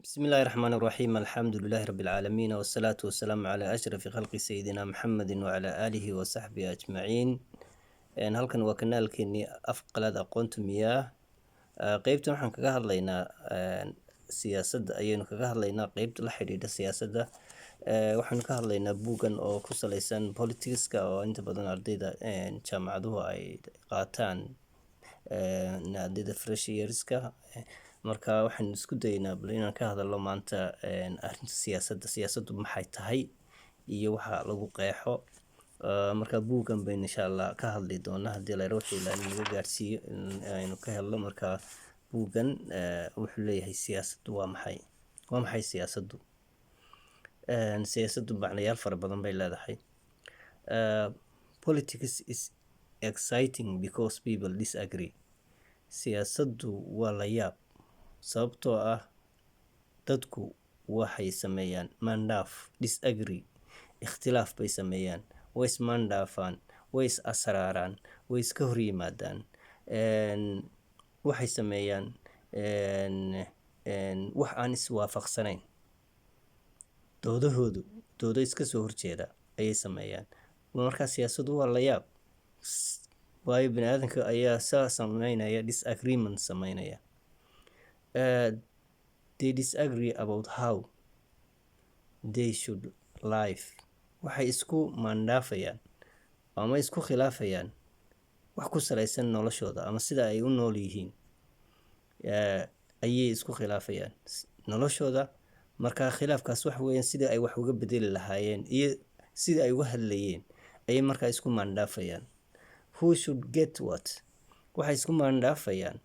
بسم الله الرحمن الرحيم، الحمد لله رب العالمين، والصلاة والسلام على أشرف خلق سيدنا محمد وعلى آله وصحبه أجمعين. Halkan waa kanaalkeenii Af Qalaad Aqoonta Miyaa. Qeybtan waxaan kaga hadlaynaa siyaasadda ayaynu kaga hadlaynaa, qeybta la xidhiidha siyaasadda. Waxaanu ka hadlaynaa buuggan oo ku saleysan politicska, oo inta badan ardayda jaamacaduhu ay qaataan, ardayda fresh yearska. Marka waxaan isku daynaa bal inaan ka hadalno maanta arrinta siyaasadda, siyaasaddu maxay tahay iyo waxa lagu qeexo. Marka buuggan baynu insha Allah ka hadli doonaa, haddii la wixii Ilaahay naga gaarsiiyo in aynu ka helno. Marka buuggan wuxuu leeyahay: siyaasaddu waa maxay? Waa maxay siyaasaddu? Siyaasaddu macnayaal fara badan bay leedahay. Politics is exciting because people disagree. Siyaasaddu waa la yaab, sababtoo ah dadku waxay sameeyaan maandhaaf, disagree, ikhtilaaf bay sameeyaan, way ismaandhaafaan, way is asraaraan, way iska hor yimaadaan, waxay sameeyaan wax aan iswaafaqsanayn, doodahoodu doodo iska soo horjeeda ayay sameeyaan. Markaa siyaasaddu waa la yaab, waayo bini aadamka ayaa saa sameynaya, disagreement sameynaya. They disagree about how they should live. Waxay isku maandhaafayaan ama isku khilaafayaan wax ku salaysan noloshooda ama sida ay u nool yihiin ayay isku khilaafayaan noloshooda. Marka khilaafkaas waxa weeyaan sidii ay wax uga bedeli lahaayeen iyo sidii ay uga hadlayeen ayay markaa isku maandhaafayaan. Who should get what? Waxay isku maandhaafayaan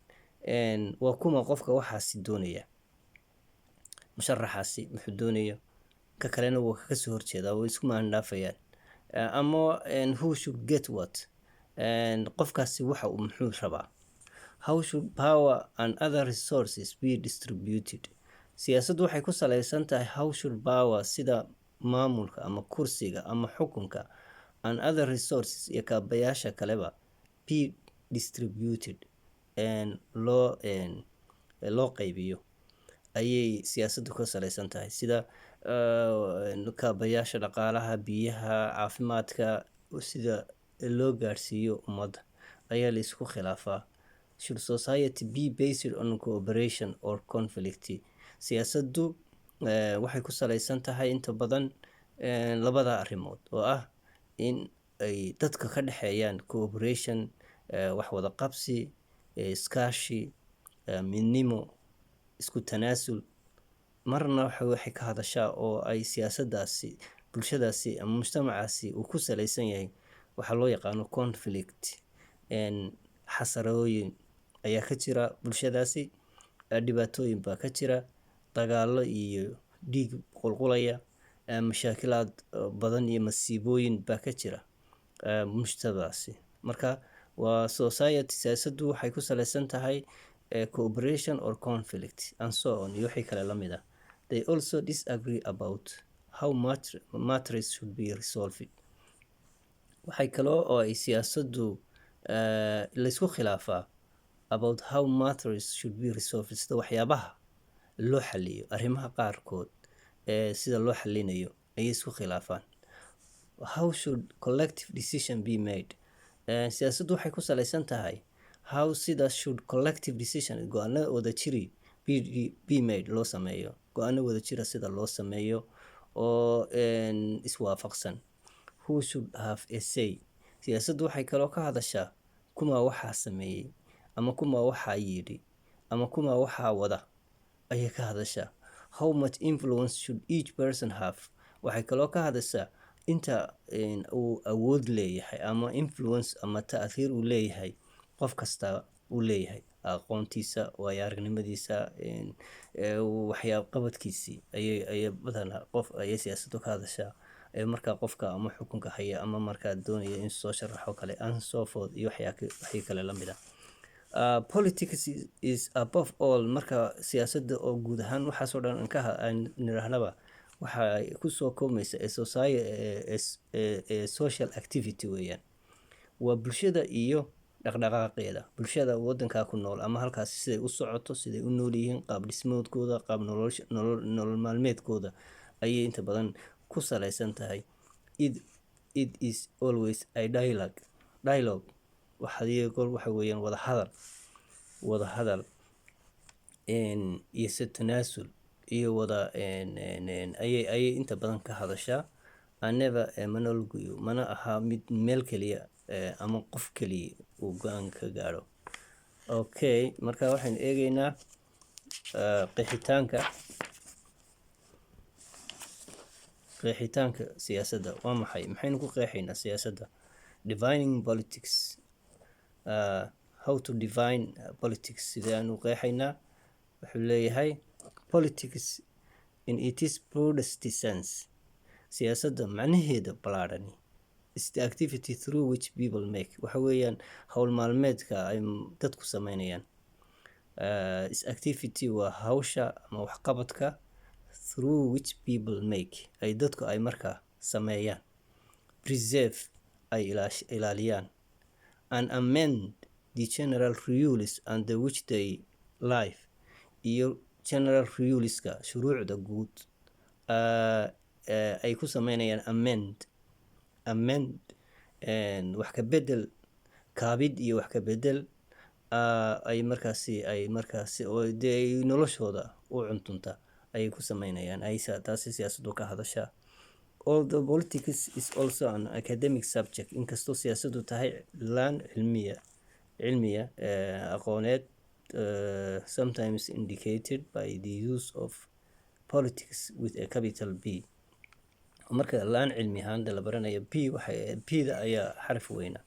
waa kuma qofka waxaasi doonaya, musharaxaasi wuxuu doonayo, ka kalena wuu kaga soo horjeedaa, way isku maandhaafayaan. Ama who should get what, qofkaasi waxa uu muxuu rabaa? How should power and other resources be distributed? Siyaasaddu waxay ku saleysan tahay how should power, sida maamulka ama kursiga ama xukunka, and other resources, iyo kaabayaasha kaleba, be distributed, loo qaybiyo ayay siyaasaddu ka saleysan tahay, sida kaabayaasha dhaqaalaha, biyaha, caafimaadka, sida loo gaarsiiyo ummadda ayaa la isku khilaafaa. Should society be based on cooperation or conflict? Siyaasaddu waxay ku saleysan tahay inta badan labada arrimood, oo ah in ay dadka ka dhexeeyaan cooperation, wax wada qabsi, iskaashi, midnimo, isku tanaasul. Marna waxay ka hadashaa oo ay siyaasaddaasi, bulshadaasi ama mujtamacaasi uu ku saleysan yahay waxaa loo yaqaano conflict, xasarooyin ayaa ka jira bulshadaasi, dhibaatooyin baa ka jira, dagaallo iyo dhiig qulqulaya, mashaakilaad badan iyo masiibooyin baa ka jira mujtamacaasi. Marka waa society, siyaasaddu waxay ku saleysan tahay cooperation or conflict and so on, iyo wixii kale la mid ah. They also disagree about how much matters should be resolved. Waxay kaloo oo ay siyaasaddu laysku khilaafaa about how matters should be resolved, sida waxyaabaha loo xaliyo, arrimaha qaarkood sida loo xalinayo ayay isku khilaafaan. How should collective decision be made? Siyaasaddu waxay ku saleysan tahay how, sida, should collective decision, go-aano wada jiri, be made, loo sameeyo go-aano wada jira, sida loo sameeyo oo iswaafaqsan. Who should have a say? Siyaasaddu waxay kaloo ka hadashaa kuma waxaa sameeyey ama kuma waxaa yidhi ama kuma waxaa wada ayay ka hadashaa. How much influence should each person have? Waxay kaloo ka hadashaa inta uu awood leeyahay ama influence ama ta'thiir uu leeyahay qof kasta uu leeyahay, aqoontiisa, waayo aragnimadiisa, waxyaab qabadkiisii ayay badanaa qof ayay siyaasaddu ka hadashaa markaa qofka ama xukunka haya ama markaa doonaya in soo sharaxo kale and so forth, iyo waxii kale la mid ah. Politics is above all. Marka siyaasadda oo guud ahaan waxaasoo dhan aan ka aan nidhaahnaba, waxay kusoo koobmaysa a society, a social activity weeyaan, waa bulshada iyo Dhaqdhaqaaqeeda bulshada wadankaa ku nool ama halkaasi siday u socoto, siday u nool yihiin, qaab dhismoodkooda, qaab nolol maalmeedkooda ayay inta badan ku salaysan tahay. It is always a dialogue. Waxaad iyo goor waxa weeyaan wada hadal iyo se tanaasul iyo wada ayay inta badan ka hadashaa. And never a monologue, mana aha mid meel keliya ama qof keliya uu go'aan ka gaadho. Okay, marka waxaynu eegeynaa qeexitaanka siyaasadda. Waa maxay? Maxaynu ku qeexaynaa siyaasadda? Defining politics. How to define politics? Sidee aanu qeexaynaa? Wuxuu leeyahay: politics in its broadest sense, siyaasadda macnaheeda ballaadhani, is the activity through which people make, waxa weeyaan howl maalmeedka ay dadku sameynayaan. Is activity waa hawsha ama waxqabadka, through which people make, ay dadku ay markaa sameeyaan, preserve, ay ilaaliyaan, and amend the general rules under which they live, iyo general ruleska, shuruucda guud, ay ku sameynayaan amend, wax ka bedel, kaabid iyo wax ka bedel, ay markaasi oo dee ay noloshooda u cuntunta ayay ku sameynayaan. Ay taasi siyaasaddu ka hadashaa. Although politics is also an academic subject, inkastoo siyaasaddu tahay laan cilmiya aqooneed, sometimes indicated by the use of politics with a capital P, marka laan cilmi ahaan la baranayo, P waxay P-da ayaa xaraf weyna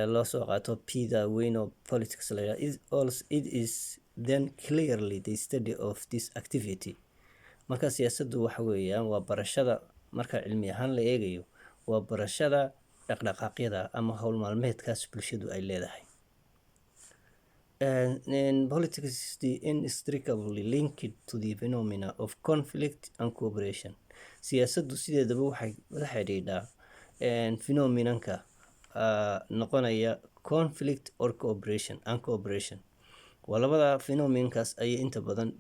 loo soo qaato, P-da weyn oo politics la yidhaahdo. It is then clearly the study of this activity. Marka siyaasaddu waxa weeyaan waa barashada, marka cilmi ahaan la eegayo, waa barashada dhaqdhaqaaqyada ama howl maalmeedkaas bulshadu ay leedahay. And politics is the inextricably linked to the phenomena of conflict and cooperation. Siyaasaddu sideedaba waxay la xidhiidhaa phenomenanka noqonaya conflict or cooperation and cooperation. Waa labada phenomenkaas ayay inta badan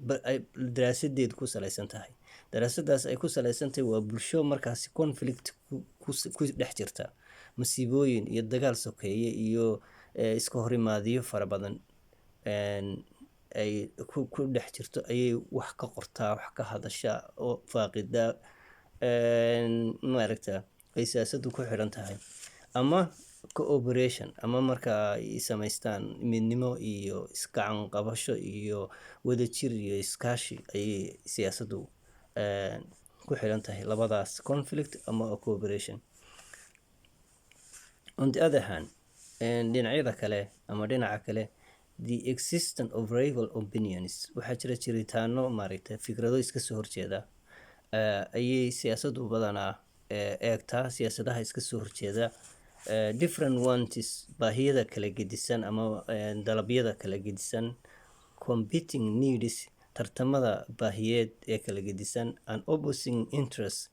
daraasadeedu ku salaysan tahay. Daraasadaas ay ku salaysan tahay waa bulsho markaasi conflict ku dhex jirta, masiibooyin iyo dagaal sokeeye iyo iska horimaadyo fara badan ay ku dhex jirto ayay wax ka qortaa, wax ka hadashaa oo faaqidaa, maaragta, ay siyaasaddu ku xidhan tahay. Ama cooperation, ama marka ay samaystaan midnimo iyo isgacan qabasho iyo wadajir iyo iskaashi ayay siyaasaddu ku xidhan tahay, labadaas, conflict ama cooperation. On the other hand, dhinacyada kale ama dhinaca kale, the existence of rival opinions, waxaa jira jiritaano, maaragtay, fikrado iska soo horjeeda, ayay siyaasaddu badanaa eegtaa, siyaasadaha iska soo horjeeda, different wants, baahiyada kala gedisan ama dalabyada kala gedisan, competing needs, tartamada baahiyeed ee kala gedisan, and opposing interests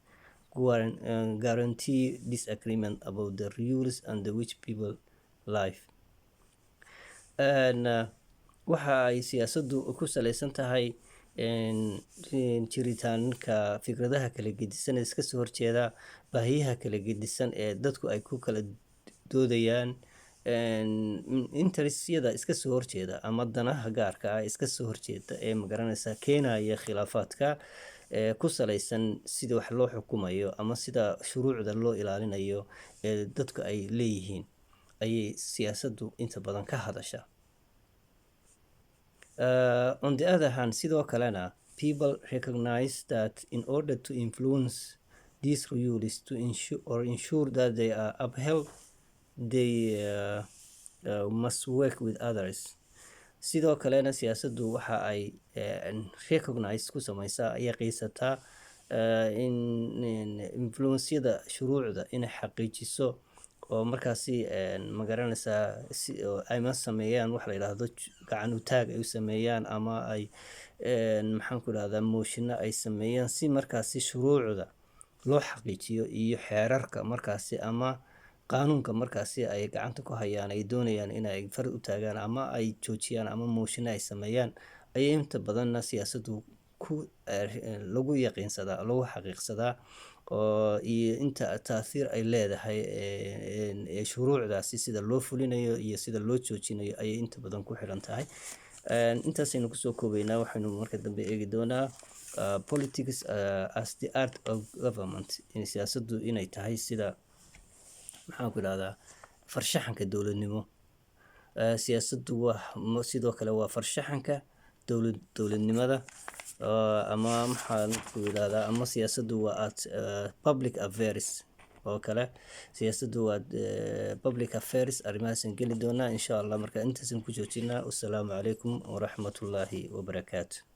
guarantee disagreement about the rules under which people live. Waxa ay siyaasaddu ku saleysan tahay jiritaanka fikradaha kala gedisan ee iska soo horjeeda, baahiyaha kala gedisan ee dadku ay ku kala doodayaan, interestyada iska soo horjeeda ama danaha gaarka ah iska soo horjeeda ee, magaranaysa, keenaya khilaafaadka ee ku saleysan sida wax loo xukumayo ama sida shuruucda loo ilaalinayo ee dadku ay leeyihiin ayay siyaasaddu inta badan ka hadashaa. On the other hand, sidoo kalena, people recognize that in order to influence these rules to ensure or ensure that they are upheld, they must work with others. Sidoo kalena siyaasaddu waxa ay recognize ku sameysaa, yaqiinsataa in influenceyada shuruucda inay xaqiijiso oo markaasi, magaranaysaa, si ama sameeyaan wax la yidhaahdo gacan u taag ay u sameeyaan ama ay, maxaan ku idhahdaa, motiono ay sameeyaan si markaasi shuruucda loo xaqiijiyo iyo xeerarka markaasi ama Qaanuunka markaasi ay gacanta ku hayaan, ay doonayaan in ay far u taagaan ama ay joojiyaan ama motion ay sameeyaan, ayay inta badanna siyaasaddu ku lagu yaqiinsadaa, lagu xaqiiqsadaa, oo iyo inta taathiir ay leedahay shuruucdaasi, sida loo fulinayo iyo sida loo joojinayo ayay inta badan ku xiran tahay. Intaasaynu kusoo koobeynaa. Waxaynu marka dambe eegi doonaa politics as the art of government, in siyaasaddu inay tahay sida, maxaan ku idhahdaa, farshaxanka dowladnimo. Siyaasaddu waa sidoo kale waa farshaxanka dowladnimada, ama maxaan ku idhahdaa, ama siyaasaddu waa at public affairs oo kale. Siyaasaddu waa public affairs. Arrimahaasaan geli doonaa, insha Allah. Marka intaasaan ku joojinaa. Wasalaamu calaykum waraxmatullaahi wabarakaatu.